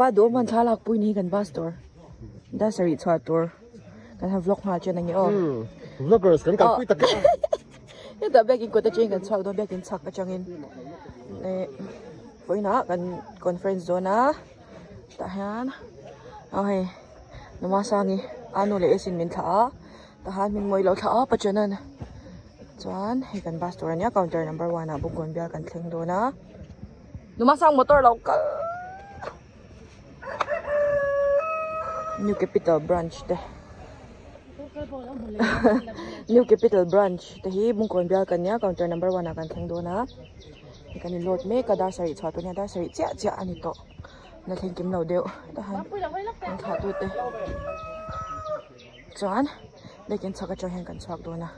Pa duhawm han thla lakpui ni hi kan bus tur dar sarih chhuah tur kan han vlog nghal chen a nge aw. Vloggers kan kalpui tak e. Hetah biakin kawt atangin kan chhuak dawn biakin chhak atangin eh vawiinah kan conference dawn a tah hian aw hei Numa Sangi a nu leh Esin min thlah a tah hian hming mawi lo thlah a Pachuanan chuan hei kan bus tur ania counter number one ah Bawngkawn bial kan thleng dawn a. Numa sang motor lo kal New Capital Branch te New Capital Branch te hi Bungkawn bial kan nia counter number one ah kan thleng dawn a hei kan in load mek a dar sarih chhuah tur ania dar sarih chiah chiah a ni tawh la thleng kim lo deuh tah hian an thlah tu te chuan biakin chhak atang hian kan chhuak dawn a.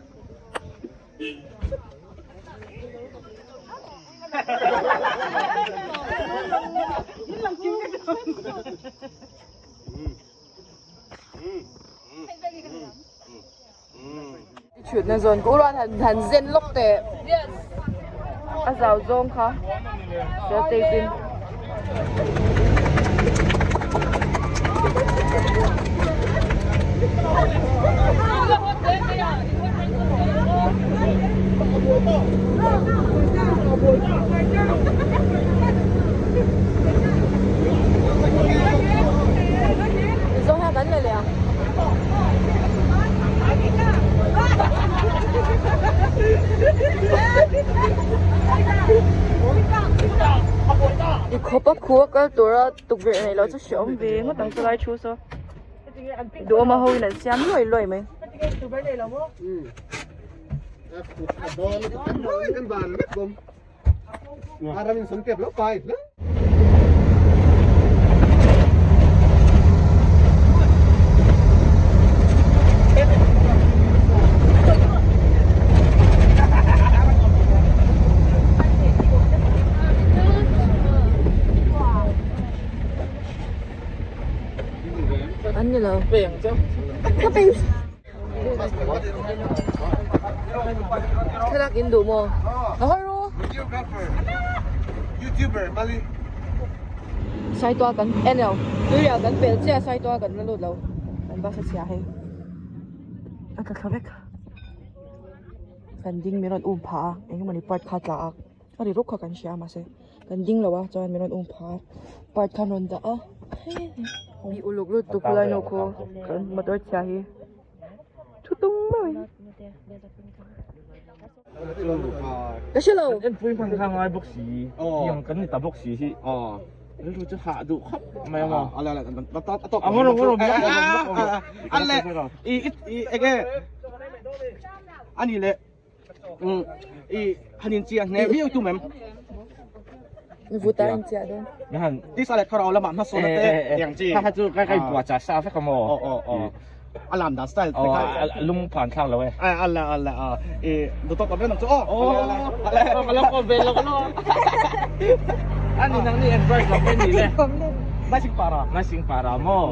Thutna zawn ku ruan han han zen lawk teh a zau zawng kha cell tape in. I khawp a khu a kal tura tukverh neih loh chu hreawm ve ngawt ang chulai thu saw duhawm a ho in an siam luai luai mai. An ni lo. Ka peng. Thlalak in duh maw? Ka hawi ru. YouTuber Mali. Saitual kan en lo. Tuirial kan pel chiah Saitual kan la lut lo. Kan bus a chhia hei. A tla thla vek. Kan ding min rawn um phah a eng emawni part kha a tla a. A ri ruk kha kan hria mahse kan ding lo a chuan min rawn um phah a part kha an rawn dah a mi uluk lut tuk lai nu khu kan motor chhia hi thu tung mai ka hre lo en pui hman kha ngai bawk si tiang kan ni ta bawk si hi rilru chu hah duh khawp mai ang aw a ngawr ngawr an le i i enge ani le I han in chiah hne viau tum em? Vuta in chiah dawn. Han tisa leh thlarau lamah hmasawn a te tiang chi. Kha chu kai kai bua cha sa vek a maw? Aw aw aw. A lam dan style te kha. Lung phan thlak lo e. A a la a la a. I duh tawk awm reng ang chu aw. Aw. Ka lo call ve lo ka lo. Ani nang ni en branch lam ni le. Maising para. Maising para maw?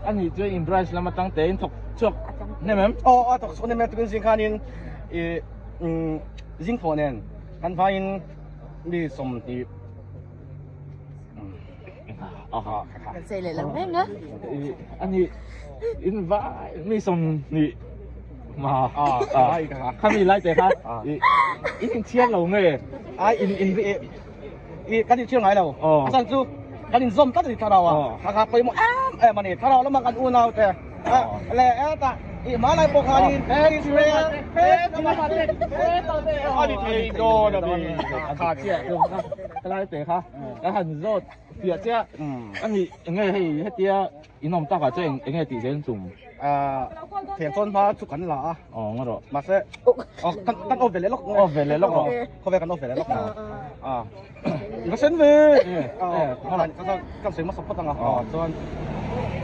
Ani chu in branch lam atang te in thawk chhuak hnem em? Aw aw thawk chhuak hnem em tukin zing khanin I zing thawh nen kan vaiin mi 20 Kan sei leh lo reng a. Ani in vai mi 20 ma khami lai te kha in in thiam lo nge ai in in i kan in thiam ngai lo a chan chu kan in zawm tlat a ni thlarau a kha kha pawimawh em em a ni thlarau lama kan unau te le e ta i hmanlai pawh khanin Israel a ni thei dawn a ni kha chiah chu helai te kha ka han zawt fiah chiah a ni enge hei hetia in awm takah chuan enge tih zel tum Thiang chuan hma chu kan la a. Aw nga rawh. Mahse aw kan kan off ve leh lawk. Off ve leh lawk rawh. Khawvel kan off ve leh lawk. A i va sen ve. Aw kan kan kan sawi hmasa phawt ang a. Aw chuan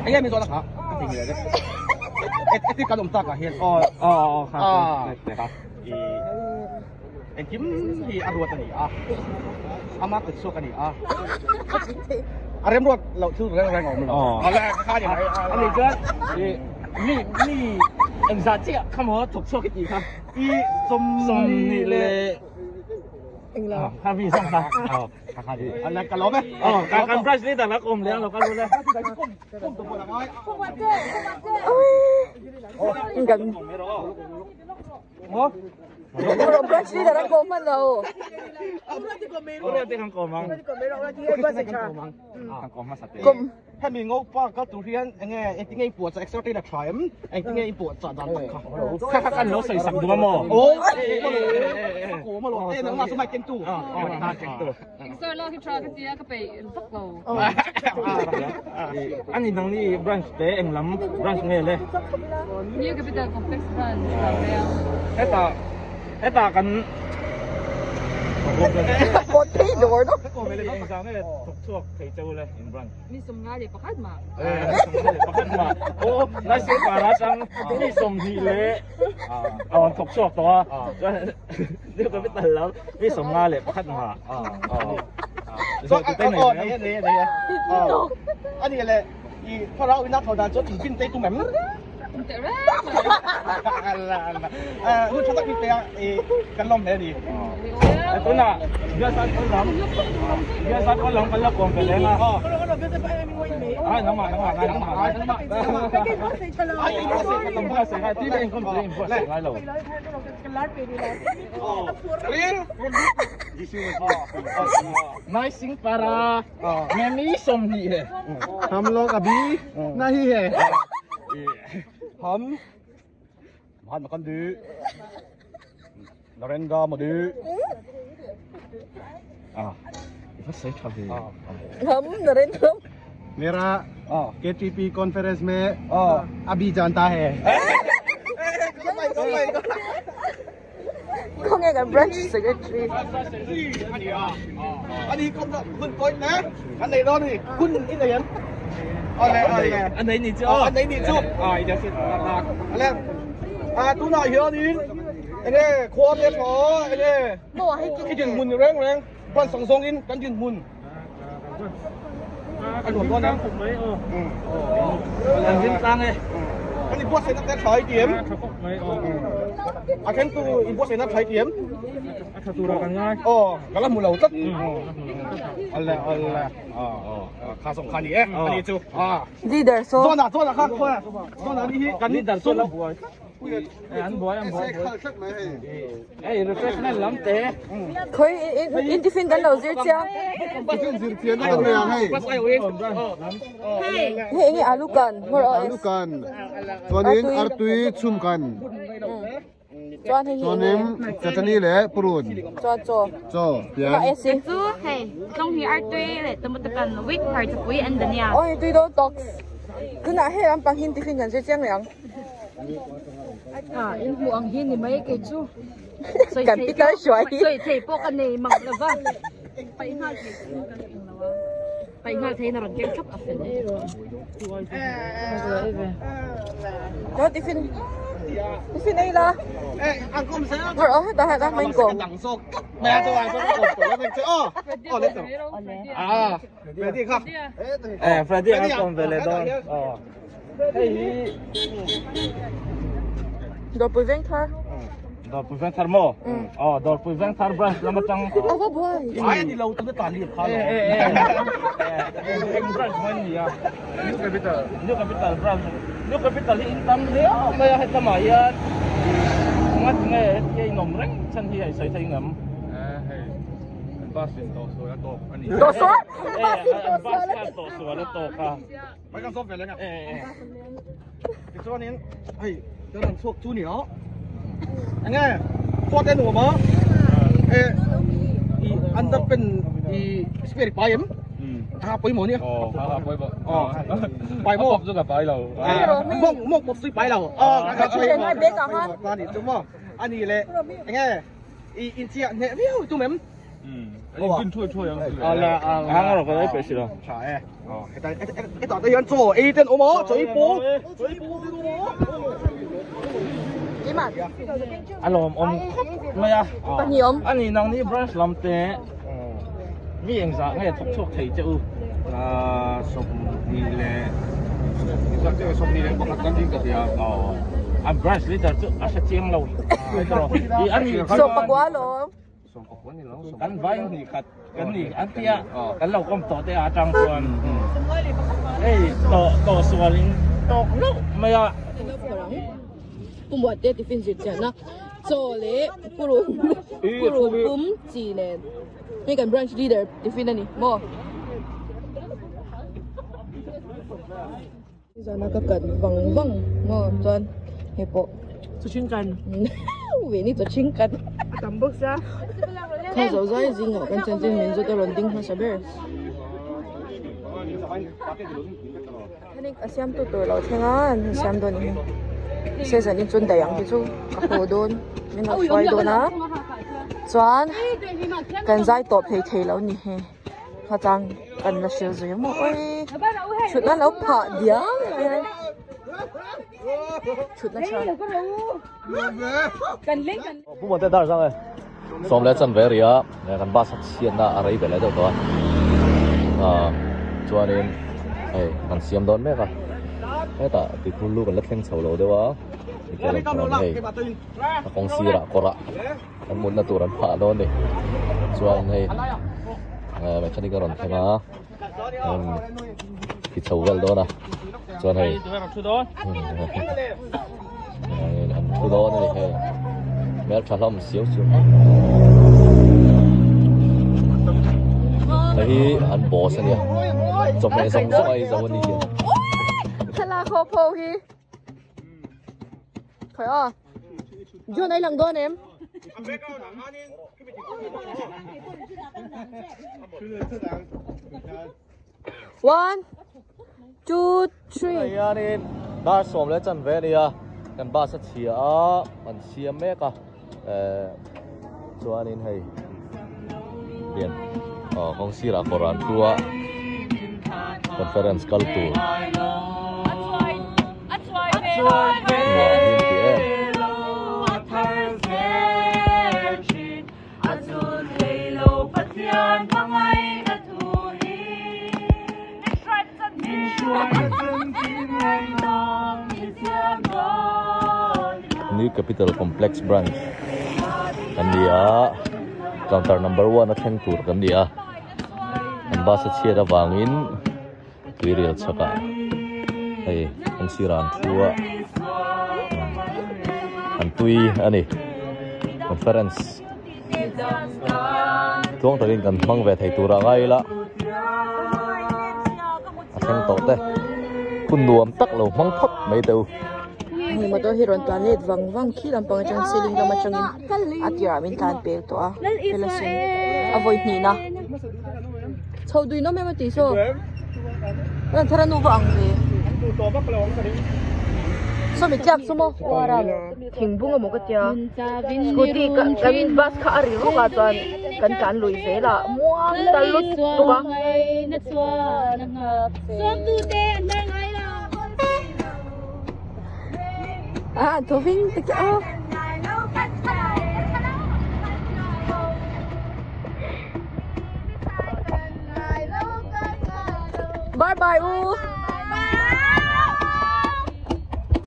enge min zawhna kha ka ti ngei leh. Eti kan awm takah hian aw aw aw kha kha i engkim hi a ruat a ni a. Ama kut chhuak a ni a. A remruat loh thil reng reng a awm lo. Kha ni mai. A nih chuan i mi mi engzah chiah kha maw thawk chhuak i tih kha? I 28 leh. Kha mi zong kha. Ala ka lawm e. Oh, kan kan branch leader la kom le lo ka lu le. Kan Mo. Branch leader an kom hman lo. Ore te kan kom ang. Kan kom hmasa te. Kom. Hemi ngopa kal tur hian enge engtinge i puahchah extra la tha em? Engtinge i puahchah dan tak kha? Kha kha kan lo sawi sak duh a maw? Aw ko ma lo e nangmah chu mai keng tu. Keng tu. Extra la khi tha ka tia ka peih vak lo. Ani nang ni branch te eng lam branch nge le? New Capital Complex branch ka veng. Heta heta kan Kawt phei dawr dawr. Engzah nge thawk chhuak thei cheu le in branch? Mi 51 mah. 51 mah. Aw, nai para tang mi 20 leh a rawn thawk chhuak tawh a. Chuan New Capital lam mi 51 mah. Chuan aw nei a nei a nei a. A ni le i thlarau ina tho dan chuan in fin te tum em? Tum teh reng mai. Hun tha tak mi pe a i kan lawm hle a ni. Tunah Biasa pawn lam Biasa pawn lam kan la kawm ve leng a. Ai nangmah nangmah ngai nangmah ngai nangmah. Ai ti in kom in buatsaih ngai lo. Nai sing para me mi 20 he. Hum log abhi nahi he. Hum Mahatma Gandhi Narendra Modi. Ah, i va sawi tha ve. Hum Narendra. Mera KTP conference mein abhi janta hai. Khawnge kan branch secretary. Ani kom da hun point na kan nei dawn ani hun i nei em awle awle an nei ni chu an nei ni chu a i da sit tak ale a tunah hianin enge khua te thaw enge i dinhmun reng reng branch ang zawngin kan dinhmun a nuam dawn em an hlim tlang e kan inbuatsaihna te a tha i ti em tha khawp mai aw a then tu inbuatsaihna a tha i ti em a tha tura kan ngai aw ka la hmu lo tlat ale ale kha zawng kha ni e ani chu a leader so zawnah zawnah kha khawi zawnah ni hi kan leader chu la buai an buai an buai Hei refreshment lam te. Khawi in tiffin kan lo zir chiang. Tiffin zir chian na kan nei ang hei. Hei enge alu kan more or less. Alu kan chuanin artui chhum kan. Chuan hei hi Chuanin chutney leh purun. Chuan chaw. Chaw pian. Ka esi. Chu hei tlawng hi artui leh tomato kan with hmarchapui an dania. Aw hei tui dawn tawks. Tunah hei lampang hi tiffin kan zir chiang leh ang. Ah, in hmuh ang hi ni mai kei chu. Kan pitar hruai hi. Sawi thei pawh ka nei mang lo va. Paih nghal thei chu ka ring lo a. Paih nghal thei in a rawn keng thlap a fel e. Cho tiffin tiffin ei la. Ngor oh heta heta main kom. Ah, Freddy kha. Eh, Freddy a kom ve le dawn. Hei hi. Dawrpui veng thar. Dawrpui veng thar maw? Aw, Dawrpui veng thar branch lam atang. A va buai. Ai ani lo tuna tan hi kha lo. Eng branch mai ni a? New Capital. New Capital branch. New Capital hi in tam riau mai a hetlama hian ngat nge hetia in awm reng chhan hi hei sawi thei ngam. Hei bus in tawhsual a tawk a ni. Tawhsual? Bus khan tawhsual a tawk a. Mai kan zawm ve leng a. Tichuanin hei kan rawn chhuak chu ni a. Enge khua te nuam a. E i under pen i spare i pai em? Tha pawimawh nia. Aw ha ha pawimawh. Aw pai maw? A pawp chu ka pai lo. Mawng mawng pawp chu i pai lo. Aw ka Pawimawh bag ah khan. Ta ni chu maw. Ani le enge i inchiah hneh viau tum em? In thui thui ang chu. Ala ala. Hang rawh ka lo pe si lo. Tha e. Heta hetah te hian chaw ei ten awm a, chaw ei pawl. Chaw ei pawl ten awm a. Keimah. A lawm awm khawp mai a. Pahnih awm. Ani nang ni branch lam te mi engzah nge thawk chhuak thei che u. 20 leh 21 kan ding ka hria. A branch leader chu a hre chiang lo. So pakua lawm. Kan vai hnih khat kan ni an tia kan lo kawm tawh te atang chuan hei tawh tawh sual in tawk loh mai a. Pu Muate tiffin zir chiahna chaw leh purun purun pum chi nen hei kan branch leader tiffin a ni maw. Zana ka kat vang vang maw chuan hei pawh Chaw chhing kan ve ni chaw chhing kan a tam bawk sia kha zo zai zingah kan chanchin min zawt a rawn ding hmasa ber a siam tu tur lo thleng a an siam dawn a ni se zanin chuan daih ang te chu ka haw dawn min lo hruai dawn a chuan kan zai tawh phei thei lo ni hi. Hachang kan la hril zui maw oi thutna lo phah diam hian thutna tha Pu Muante dar zang e sawm leh chan ve ria kan bus a chhiatna a rei ve leh deuh tawh a chuanin hei kan siam dawn mek a hetah tihphur lu kan la thleng chho lo deuh a hei a kawng sirah kawrah. An mutna tur an phah dawn a ni chuan hei mechanic a rawn thleng a ti chho vel dawn a chuan hei an thu dawn a ni hei hmel tha hlawm siau siau hei hi an boss a nia chawhmeh zawng zawng a ei zo a ni hian thlalak ho pho hi khawi aw. John ai lang dawn em? One, two, three. Hianin dar sawm leh chan ve ania kan bus a chhia a an siam mek a eh chuanin hei lian aw kawng sirah kawr an thu a conference kal tur. Nuam hi an ti em. New Capital Complex Branch kan ni a, counter number one a thleng tur kan ni a, an bus a chhiat avangin. Tuirial chhakah hei an sirah an thu a an tui a ni conference tluang takin kan hmang ve thei tur a ngai ila a thleng tawh te hun nuam tak lo hmang phawt mai teh u. Hei motor hi rawn tlan let vang vang khi lampang atang ceiling lam atangin a tirah min tlan pel tawh a hela sen a vawi hnihna. Chho dui nawm em a tih saw. Kan thar a nu va ang ve. Saw mi tliak chu maw uar a thingbung emaw ka tia. Scooty ka kan bus kha a ri rawk a chuan kan tlan lui zel a muang ta lut tuk a. A thaw ving tak a. Bye bye u.